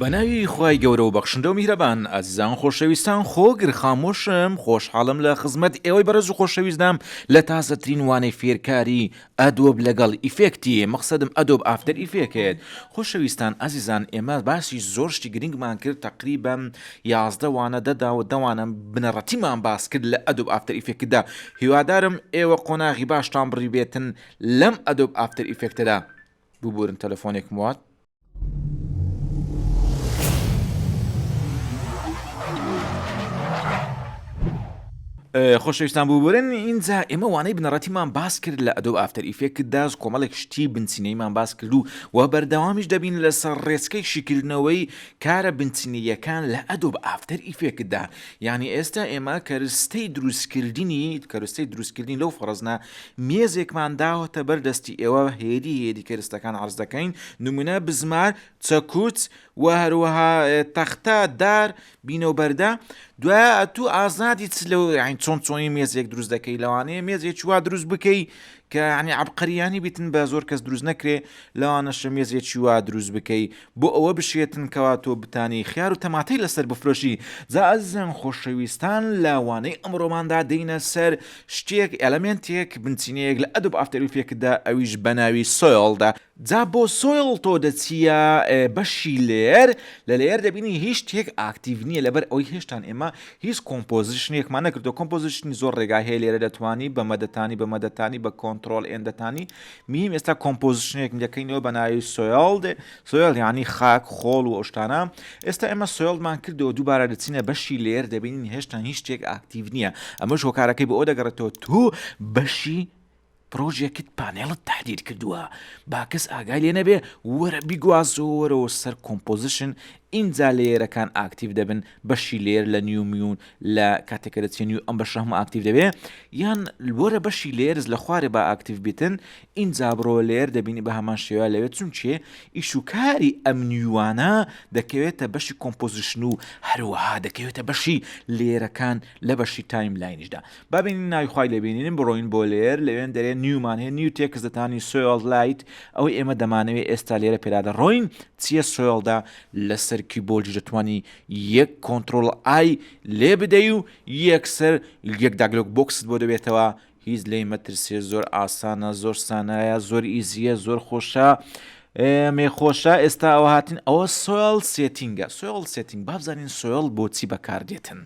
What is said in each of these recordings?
بەناوی خوای گەورە و بەخشندە و میهرەبان ئازیزان خۆشەویستان خۆگر خامۆشم خۆشحاڵم لە خزمەت ئێوەی بەڕێز و خۆشەویستدام لە تازەترین وانەی فێرکاری Adobe لەگەڵ effect ی مەقسەدم Adobe After Effect خۆشەویستان ئازیزان ئێمە باسی زۆر شتی گرنگمان کرد تەقریبەن 11 وانە دەدا و دەوانە بنەڕەتیمان باس کرد لە Adobe After Effect دا هیوادارم ئێوە قۆناغی باشتان بڕیبێتن لەم Adobe After Effect ەدا ببورن تەلەفۆنێکم وات. خۆشەویستان ببورن ئینجا ئێمە وانەی بنەڕەتیمان باس کرد لە Adobe After Effect دا کۆمەڵێک شتی بنچینەیمان باس کرد و و بەردەوامیش دەبین لەسەر ڕێچکەی شیکردنەوەی کارە بنچینەیەکان لە Adobe After Effect دا یعنی ئێستا ئێمە کەرستەی دروستکردنی کەرستەی دروستکردنی لەو فەڕزنە مێزێکمان داوەتە بەر دەستی ئێوە هێدی هێدی کەرستەکان عەرز دەکەین، نمونە بزمار، چەکوچ و هەروەها تەختە، دار، بینە و بەردە، دوایە ئەتوو ئازادی چ لەو یانی چۆن چۆنی مێزێک دروست دەکەی لەوانەیە مێزێکی وا دروست بکەی کە یانی عەبقەریانی بیتن بە زۆر کەس دروست نەکرێ لەوانەشە مێزێکی وا دروست بکەی بۆ ئەوە بشێتن کەوا تۆ بتانی خیار و تەماتەی لەسەر بفرۆشی جا ئازیزان خۆشەویستان لە وانەی ئەمڕۆماندا دێینە سەر شتێک element ێک بنچینەیەک لە Adobe After Effect دا ئەویش بەناوی soil دا جا بۆ soil تۆ دەچیە بەشی layer لە layer دەبینی هیچ شتێک active نییە لەبەر ئەوەی هێشتان ئێمە هیچ composition ێکمان نەکردو composition ی زۆر ڕێگا هەیە لێرە دەتوانی بەمە دەتانی بەمە دەتانی بە control N دەتانی میم ئێستا composition ێک دەکەینەوە بە ناوی soil soil یعنی خاک خۆڵ و ئەوشتانە ئێستا ئێمە soil مان کردەوە دووبارە دەچینە بەشی layer دەبینین هێشتا هیچ شتێک active نییە ئەمەش هۆکارەکەی بۆ ئەو دەگەڕێتەوە تۆ بەشی project panel ت تحدید کردووە با کەس ئاگای لێ نەبێ وەرە بیگوازەوە وەرەوە سەر composition ئینجا layer ەکان active دەبن بەشی layer لە new میون لە کاتێک کە دەچێ new ئەم بەشە هەموو active دەبێ یان وەرە بەشی layers لە خوارێ با active بیتن ئینجا بڕۆ layer دەبینی بە هەمان شێوە لەوێ چونکێ ئیش و کاری ئەم new انە دەکەوێتە بەشی composition و هەروەها دەکەوێتە بەشی layer ەکان لە بەشی timeline یشدا با بینین ناوی خوای لێ بینین بڕۆین بۆ layer لەوێن دەرێ new مان هەیە new text دەتانی soil light ئەوەی ئێمە دەمانەوێ ئێستا لێرە پێدا دەڕۆین چییە soil دا لەسەر کیبۆردی دەتوانی یەک control I لێ بدەی و یەکسەر یەک dialog box ت بۆ دەبێتەوە هیچ لێی مەترسێ زۆر ئاسانە زۆر سانایە زۆر easy یە زۆر خۆشە مێخۆشە ئێستا ئەوە هاتین ئەوە soil setting ە soil setting بابزانین soil بۆچی بەکاردێتن.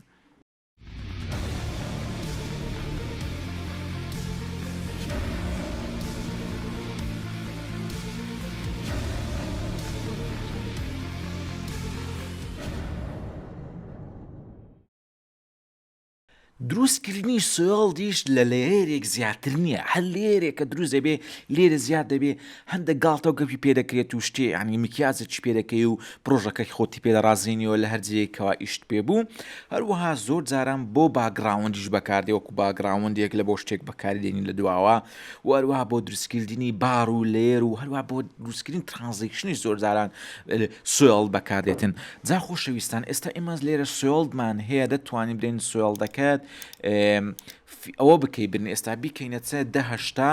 دروست کردنی soil یش لە layer ێک زیاتر نییە هەر layer ێک کە دروست دەبێ لێرە زیاد دەبێ هەندە گاڵتە و گەپی پێ دەکرێت و شتێ یعنی مکیازێکی پێ دەکەی و پرۆژەکەی خۆتی پێ دەڕازێنیەوە لە هەر جێیەکەوە ئیشت پێ بوو هەروەها زۆر جاران بۆ background یش بەکاردێ وەکو background ێک لە بۆ شتێک بەکاری دێنین لە دواوە و هەروەها بۆ دروستکردنی بار و layer و هەروە بۆ دروستکردنی transition ی زۆر جاران soil بەکاردێتن جا خۆشەویستان ئێستا ئێمە لێرە soil مان هەیە دەتوانین برێن soil دەکات ئەوە بکەی بن ئێستا بیکەینە چە دەهشتا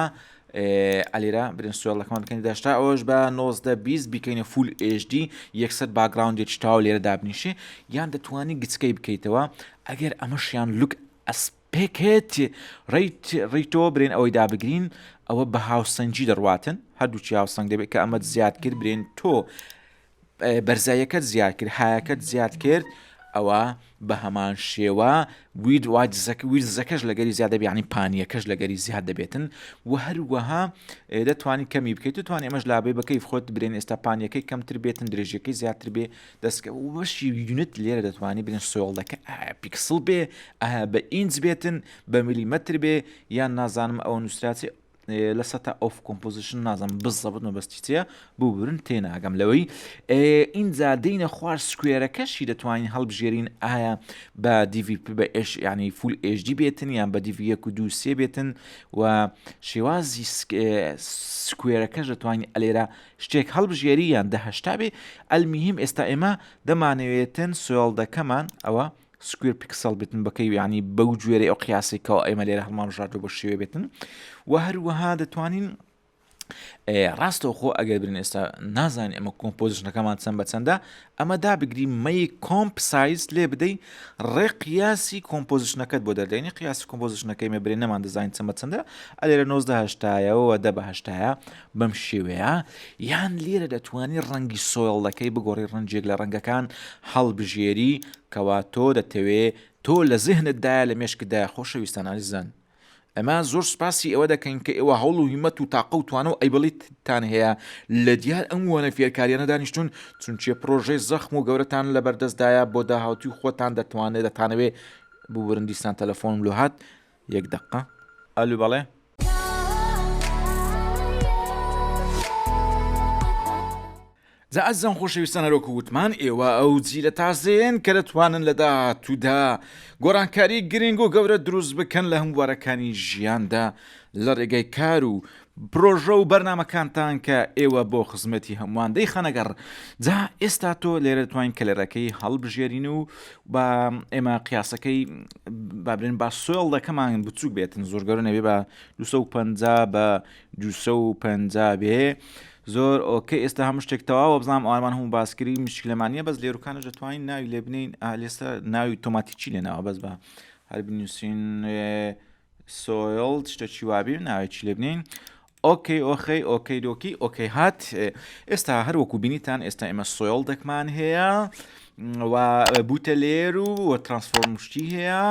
ئەلێرە برێن soil ەکەمان بکەین دەشتا ئەوەش بە 19 20 بیکەینە full HD یەکسەر background ێکی تاو لێرە دابنیشێ یان دەتوانی گچکەی بکەیتەوە ئەگەر ئەمەشیان look aspect ratio برێن ئەوەی دابگرین ئەوە بە هاوسەنگی دەڕواتن هەردووکی هاوسەنگ دەبێت کە ئەمەت زیاد کرد برێن تۆ بەرزاییەکەت زیاد کرد هایەکەت زیاد کرد ئەوە بە هەمان شێوە وید واجزەکە ویرزەکەش لەگەری زیاد دەبێت ینی پانیەکەش لەگەری زیاد دەبێتن و هەروەها دەتوانانی کەمی بکەیت توانانی ئەمەش لابێ بەکەی خۆت برێن ئێستا پانیەکەی کەمتر بێتن درێژەکەی زیاتر بێ دەستکە بەشی unit لێرە دەتوانانی برێن soil ەکە ئایا پیکسڵ بێ ئایا بە ئینج بێتن بە میلیمەتر بێ یان نازانم ئەوە نووسراچێ لە سەتا off composition نازم بزەبت مەبەستی چیە ببورن تێناگەم لەوەی ئینجا دێینە خوار square ەکەشی دەتوانین هەڵبژێرین ئایا بە DVI بە H ینی full HD بێتن یان بە DV یەک و دوو سێ بێتن و شێوازی square ەکەش دەتوانین ئەلێرە شتێک هەڵبژێری یان دەهشتا بێ ئەلمیهیم ئێستا ئێمە دەمانەوێتن soil ەکەمان ئەوە square pixel بێتن بەکەی یعنی بەو گوێرەی ئەو قیاسی کەەوە ئێمە لێرە هەڵمان ژاردۆ بە شێوێ بێتن و هەروەها دەتوانین. ڕاستەوخۆ ئەگەر برین ئێستا نازانین ئەمە composition ەکەمان چەند بە چەندە ئەمە دابگری make comp size لێ بدەی ڕێ قیاسی composition ەکەت بۆ دەردێنی قیاسی composition ەکەی مێ برێ نەمان دەزانین چەند بە چەندە ئەلێرە 19 هەشتایەوە دە بە هەشتایە بەم شێوەیە یان لێرە دەتوانی ڕەنگی soil ەکەی بگۆڕی ڕەنجێک لە ڕەنگەکان هەڵبژێری کەوا تۆ دەتەوێ تۆ لە زهنتدایە لە مێشکتدایە خۆشەویستان ئازیزان ئێمە زۆر سوپاسی ئێوە دەکەین کە ئێوە هەوڵ و هیمەت و تاقە و توانا و ئەیبڵیتان هەیە لە دیار ئەم وانە فێرکاریانە دانیشتون چونچێ پرۆژەی زەخم و گەورەتان لە بەردەستدایە بۆ داهاتووی خۆتان دەتوانێت دەتانەوێ ببورن دیسان تەلەفۆنم لۆ هات یەک دقە ئەلو بەڵێ. جا ئازیزان خۆشەویستان هەروەکو وتمان ئێوە ئەو جیلە تازەیەن کە دەتوانن لە داهاتوودا گۆڕانکاری گرنگ و گەورە دروست بکەن لە هەموو بوارەکانی ژیاندا لە ڕێگەی کار و پرۆژە و بەرنامەکانتان کە ئێوە بۆ خزمەتی هەمووان دەیخەنەگەڕ جا ئێستا تۆ لێرە دەتوانین color ەکەی هەڵبژێرین و با ئێمە قیاسەکەی با بڵێن با soil ەکەمان بچووک بێتن زۆر گەورە نەبێ بە 250 بە 250 بێ زۆر okay ئێستا هەموو شتێک تەواوە بزانام ئەوانمان هەموو باسکری مشکلەمان نییە بەس لێرکانش دەتوانین ناوی لێ بنین لێستا ناوی تۆماتیکی لێناوە بەس بە هەر بنووسین soil شتەکی وابی ناوێکی لێ بنین okay ئۆخەی okay دۆکی okay هات ئێستا هەر وەکو بینیتان ئێستا ئێمە soil دەکمان هەیە و بوتە layer و transform شتی هەیە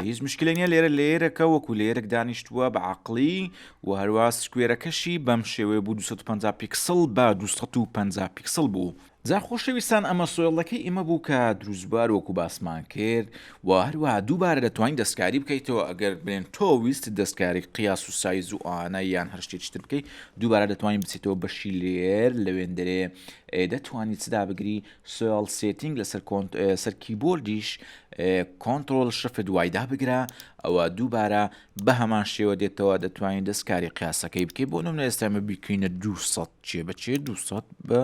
هیچ مشکلە نیە لێرە layer ەکە وەکو layer ێک دانیشتووە بە عقلی و هەروە square ەکەشی بەم شێوەیە بوو 250 پیکسڵ بە 250 پیکسڵ بوو. جا خۆشەویستان ئەمە soil ەکەی ئێمە بوو کە دروستبوار وەکو باسمان کرد و هەروەها دووبارە دەتوانین دەستکاری بکەیتەوە ئەگەر بلێن تۆ ویستت دەستکاری قیاس و سایز و ئانە یان هەر شتێکی تر بکەیت دووبارە دەتوانین بچیتەوە بەشی layer لەوێندەرێ دەتوانیت چ دابگری soil setting لەسەر سەر کیبۆردیش control shift Y دابگرە ئەوە دووبارە بە هەمان شێوە دێتەوە دەتوانین دەستکاری قیاسەکەی بکەیت بۆ نمونە ئێستا ئێمە بیکەینە 200 چێ بە چێ 200 بە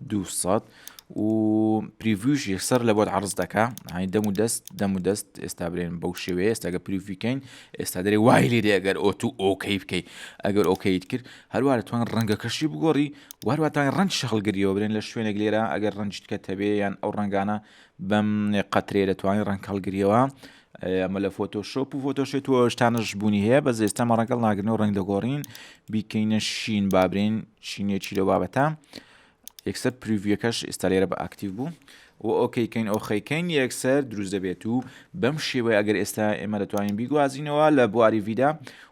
200 و preview ش یەکسەر لە بۆت عرض دەکا هاین دەم و دەست دەم و دەست ئێستا برێن بەو شێوەیە ئێستا گە preview کەین ئێستا دەرێ وای لێ دێ ئەگەر ئۆتو okay بکەی ئەگەر okay ت کرد هەروە دەتوان ڕەنگەکەشی بگۆڕی وهەروە توانین ڕەنج هەڵگریەوە برێن لە شوێنێک لێرە ئەگەر ڕەنجت کە تەبێ یان ئەو ڕەنگانە بەم قەترێ دەتوانین ڕەنگ هەڵگریەوە ئەمە لە فۆتۆشۆپ و فۆتۆشێت و شتانەش بوونی هەیە بەس ئێستا مە ڕەنگەڵ ناگرن و ڕەنگ دەگۆڕین بیکەینە شین بابرین شینێکی لەو بابەتە یەکسەر preview ەکەش ئێستا لێرە بە active بوو و okay کەین ئۆخەیکەین یەکسەر دروست دەبێت و بەم شێوەیە ئەگەر ئێستا ئێمە دەتوانین بیگوازینەوە لە بواری V دا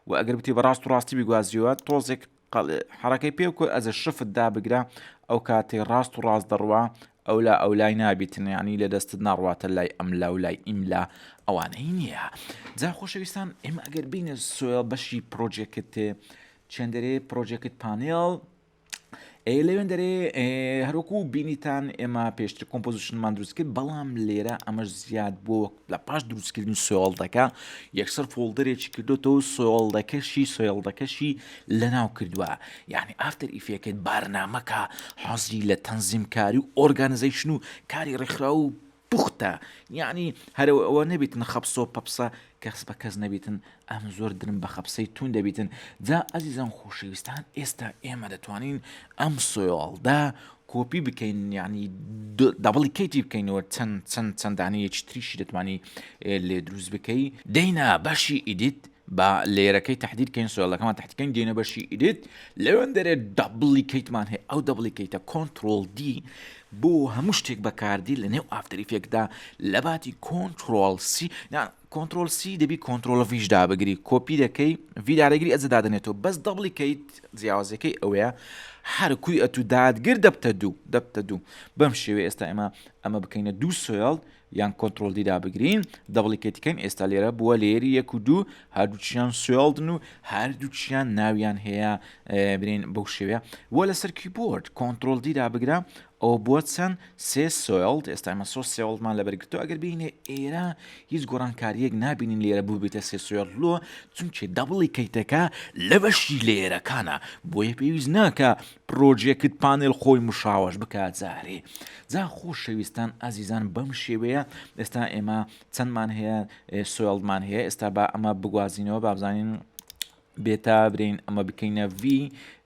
و ئەگەر بتی بەڕاست و ڕاستی بیگوازیەوە تۆزێک حەڕەکەی پێ بکە ئەزە shift دابگرە ئەو کاتەی ڕاست و ڕاست دەڕوا ئەولا ئەولای نابیتن یعنی لە دەستت ناڕواتە لای ئەم لا و لای ئیملا ئەوانەی نییە جا خۆشەویستان ئێمە ئەگەر بینە soil بەشی project چێندەرێ project panel ئێ لەوێن دەرێ هەروەکو بینیتان ئێمە پێشتر composition مان دروست کرد بەڵام لێرە ئەمەش زیاد بۆ لە پاش دروستکردنی soil ەکە یەکسەر folder ێکی کردوتەوە soil ەکەشی soil ەکەشی لەناو کردووە یعنی After Effect بارنامەکە حەزی لە تەنزیمکاری و organization و کاری ڕێکخراو و پوختە یعنی هەرەوە ئەوە نەبیتن خەپسۆ پەپسە کەس بە کەس نەبیتن ئەم زۆر درم بە خەپسەی تون دەبیتن جا ئەزیزان خۆشەویستان ئێستا ئێمە دەتوانین ئەم soil ە کۆپی بکەین یعنی duplicate ی بکەینەوە چەند چەند چەندانەیەکی تریشی دەتوانی لێ دروست بکەی دەینا بەشی edit با layer ەکەی تەحدید کەین soil ەکەمان تەحدید کەین دێنە بەشی edit لەوێن دەرێ duplicate مان هەیە ئەو duplicate ە control D بۆ هەموو شتێک بەکاردی لە نێو After Effect دا لەباتی control C control C دەبی control V ش دابگری کۆپی دەکەی V دادەگری ئەزە دادەنێتەوە بەس duplicate جیاوازەکەی ئەوەیە هەر کوی ئەتو دادگر دەبتە دوو دەبتە دوو بەم شێوەیە ئێستا ئێمە ئەمە بکەینە دوو soil یان control D دابگرین duplicate ی کەین ئێستا لێرە بووە layer ی یەک و دوو هەردووچیان soil ن و هەردووچیان ناویان هەیە برین بەو شێوەیە وە لەسەر کیبۆرد control D دابگرە ئەوە بووە چەند سێ soil ئێستا ئێمە سۆ soil مان لەبەرگرتو ئەگەر بینێ ئێرە هیچ گۆڕانکاریەک نابینین لێرە بووبێتە سێ soil لۆ چونکێ duplicate ەکە لە بەشی layer ەکانە بۆیە پێویست ناکە project panel خۆی مشاوەش بکات جارێ جا خۆشەویستان ئازیزان بەم شێوەیە ئێستا ئێمە چەندمان هەیە soil مان هەیە ئێستا با ئەمە بگوازینەوە بابزانین بێتا برین ئەمە بکەینە V.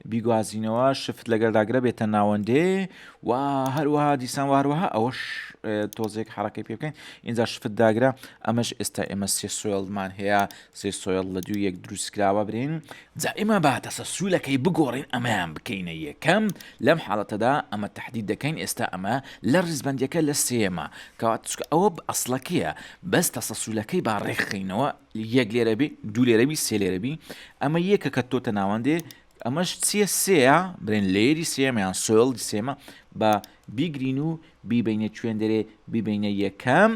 بیگوازینەوە shift لەگەر داگرە بێتە ناوەندێ و هەروەها دیسان و هەروەها ئەوەش تۆزێک حرەکەی پێ بکەین ئینجا shift داگرە ئەمەش ئێستا ئێمە سێ soil مان هەیە سێ soil لە دوو یەک دروستکراوە برین جا ئێمە با تەسەسولەکەی بگۆڕین ئەمەیان بکەینە یەکەم لەم حاڵەتەدا ئەمە تەحدید دەکەین ئێستا ئەمە لە ڕیزبەندیەکە لە سێیەمە کەواتە چونکە ئەوە ئەسڵەکەیە بەس تەسەسولەکەی با ڕێکخەینەوە یەک لێرە بی دوو لێرە بی سێ لێرە بی ئەمە یەکە کە تۆتە ناوەندێ ئەمەش چییە سێیە برێن layer ی سێمە یان soil سێمە بە بیگرین و بیبەینە کوێن دەرێ بیبەینە یەکەم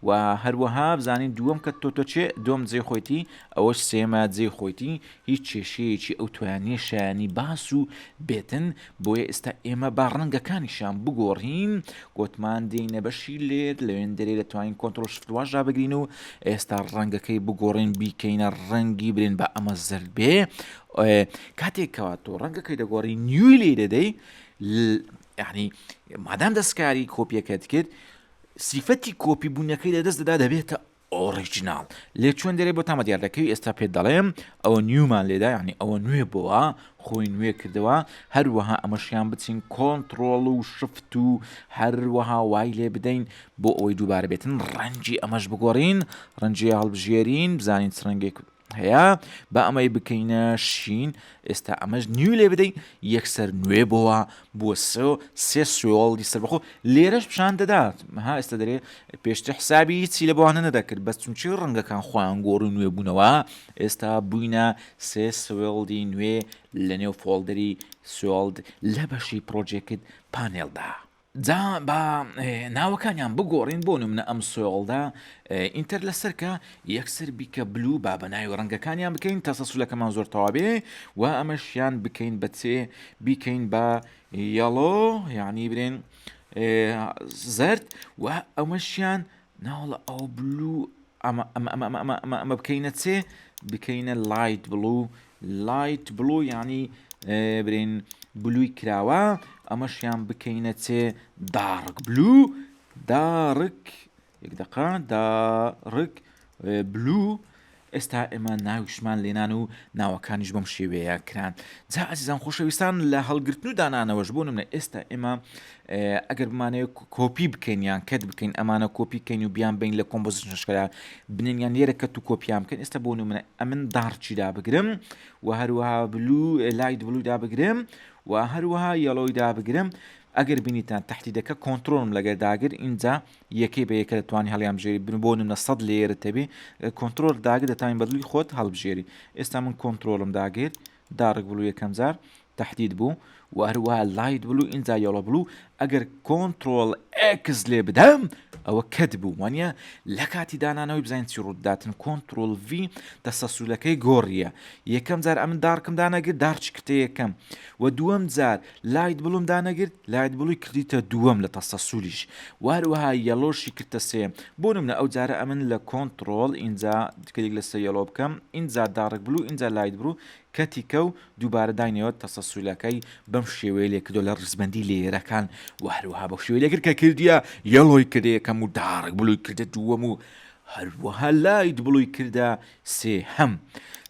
و هەروەها بزانین دووەم کە تۆ تۆ چێ دووەم جێ خۆیتی ئەوەش سێمە جێ خۆیتی هیچ کێشەیەکی ئەو تۆیان نییە شایانی باس و بێتن بۆیە ئێستا ئێمە با ڕەنگەکانیشیان بگۆڕین گۆتمان دێینە بەشی layer لەوێن دەرێ دەتوانین control shift واش دابگرین و ئێستا ڕەنگەکەی بگۆڕین بیکەینە ڕەنگی برێن بە ئەمە زەرد بێ کاتێک کەوا تۆ ڕەنگەکەی دەگۆڕی new ی لێ دەدەی یعنی مادام دەستکاری کۆپیەکەت کرد سیفەتی کۆپی بوونەکەی لەدەست دەدا دەبێتە original لێ چۆن دەرێ بۆ تامە دیار دەکەوی ئێستا پێت دەڵێم ئەوە new مان لێدا یعنی ئەوە نوێ بۆوە خۆی نوێ کردەوە هەروەها ئەمەشیان بچین کۆنتڕۆڵ و shift و هەروەها وای لێ بدەین بۆ ئەوەی دووبارە بێتن ڕەنگی ئەمەش بگۆڕین ڕەنگی هەڵبژێرین بزانین چ ڕەنگێک هەیە با ئەمەی بکەینە شین ئێستا ئەمەش new لێ بدەین یەکسەر نوێ بۆوە بووە سۆ سێ soil ی سەربەخۆ لێرەش پیشان دەدات ها ئێستا دەرێ پێشتر حسابی هیچی لە بۆوانە نەدەکرد بەس چونچی ڕەنگەکان خۆیان گۆڕی نوێ بوونەوە ئێستا بووینە سێ soil ی نوێ لە نێو folder ی soil لە بەشی project panel دا. جا با ناوەکانیان بگۆڕین بۆ نمونە ئەم soil ە enter لەسەر کە یەکسەر بیکە blue با بە ناوی ڕەنگەکانیان بکەین تەسەسولەکەمان زۆر تەوابێ و ئەمەشیان بکەین بە چێ بیکەین بە yellow یعنی برێن زرد و ئەمەشیان ناوڵە ئەو blue ئەمە ئەمە ئەمە ئەمە ئەمە ئەمە بکەینە چێ بکەینە light blue light blue یعنی برێن blue ی کراوە ئەمەشیان بکەینە چێ dark blue dark یەک دقە dark blue ئێستا ئێمە ناویشمان لێنان و ناوەکانیش بەم شێوەیە کران جا ئازیزان خۆشەویستان لە هەڵگرتن و دانانەوەش بۆ نمونە ئێستا ئێمە ئەگەر بمانەوێت کۆپی بکەین یان cut بکەین ئەمانە کۆپی کەین و بیان بین لە composition ەکەدا بنێن یان لێرە cut و کۆپیان بکەین ئێستا بۆ نمونە ئەمن dark ی دابگرم و هەروەها blue light blue ی دابگرم و هەروەها yellow ی دابگرم ئەگەر بینیتان تەحدیدەکە کۆنترۆڵم لەگەر داگر ئینجا یەکەی بە یەکە دەتوانی هەڵیان بژێری بن بۆ نمونە 100 layer ت هەبێ کۆنترۆل داگر دەتوانین بەدڵی خۆت هەڵبژێری ئێستا من کۆنترۆڵم داگرت dark blue یەکەم جار تەحدید بوو و هەروەها light blue ئینجا yellow blue ئەگەر control X لێ بدەم ئەوە cut بوو وانە لە کاتی دانانەوەی بزانین چی ڕووداتن control V تەسەسولەکەی گۆڕیە یەکەم جار ئەمن dark م دانەگرت dark ی کردە یەکەم و دووەم جار light blue م دانەگرت light blue ی کردیتە دووەم لە تەسەسولیش و هەروەها yellow شی کردە سێیەم بۆ نمونە ئەو جارە ئەمن لە کۆنتڕۆڵ ئینجا کلیک لەسەر yellow بکەم ئینجا dark blue ئینجا light blue cut ی کە و دووبارە داینەوە تەسەسولەکەی بەم شێوەیە لێ کردو لە ڕیزبەندی layer ەکان و هەروەها بەو شێوەیە لێ کرد کە کردیە yellow ی کردە یەکەم و dark blue ی کردە دووەم و هەروەها light blue ی کردە سێهەم.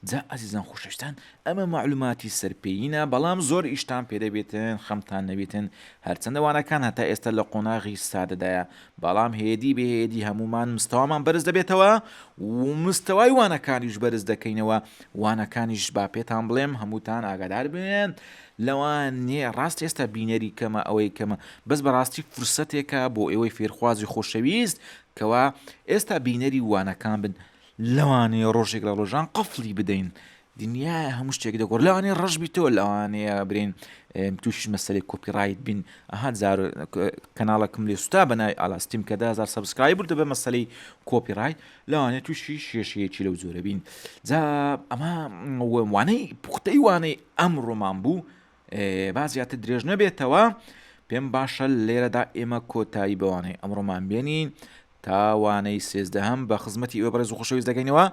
جا ئازیزان خۆشەویستان ئەمە مەعلوماتی سەرپێیینە بەڵام زۆر ئیشتان پێدەبێتن خەمتان نەبێتن هەرچەندە وانەکان هەتا ئێستا لە قۆناغی سادەدایە بەڵام هێدی بێ هێدی هەمومان مستەوامان بەرز دەبێتەوە و مستەوای وانەکانیش بەرز دەکەینەوە وانەکانیش با پێتان بڵێم هەمووتان ئاگادار بن لەوانەیە ڕاست ئێستا بینەری کەمە ئەوەی کەمە بەس بەڕاستی فرسەتێکە بۆ ئێوەی فێرخوازی خۆشەویست کەوا ئێستا بینەری وانەکان بن لەوانەیە ڕۆژێک لە ڕۆژان قفڵی بدەین دنیایە هەموو شتێک دەگۆڕ لەوانەیە ڕەش بیتەوە لەوانەیە برێن تووشی مەسەلەی copyright بین ئەها جار کەناڵەکەم لێ سوتا بە ناوی ئالاستیم کە 1000 subscriber دەبە مەسەلەی copyright لەوانەیە تووشی شێشەیەکی لەو جۆرە بین جا ئەمە وانەی پوختەی وانەی ئەمڕۆمان بوو با زیاتر درێژ نەبێتەوە پێم باشە لێرەدا ئێمە کۆتایی بەوانەی ئەمڕۆمان بێنین تا وانەی سێزدەهەم بە خزمەتی ئێوە بەڕێز و خۆشەویست دەگەینەوە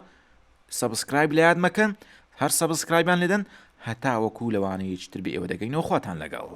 subscribe لە یاد مەکەن هەر subscribe یان لێدەن هەتا وەکو لەوانەیەکی تر بە ئێوە دەگەینەوە خواتان لەگەڵ.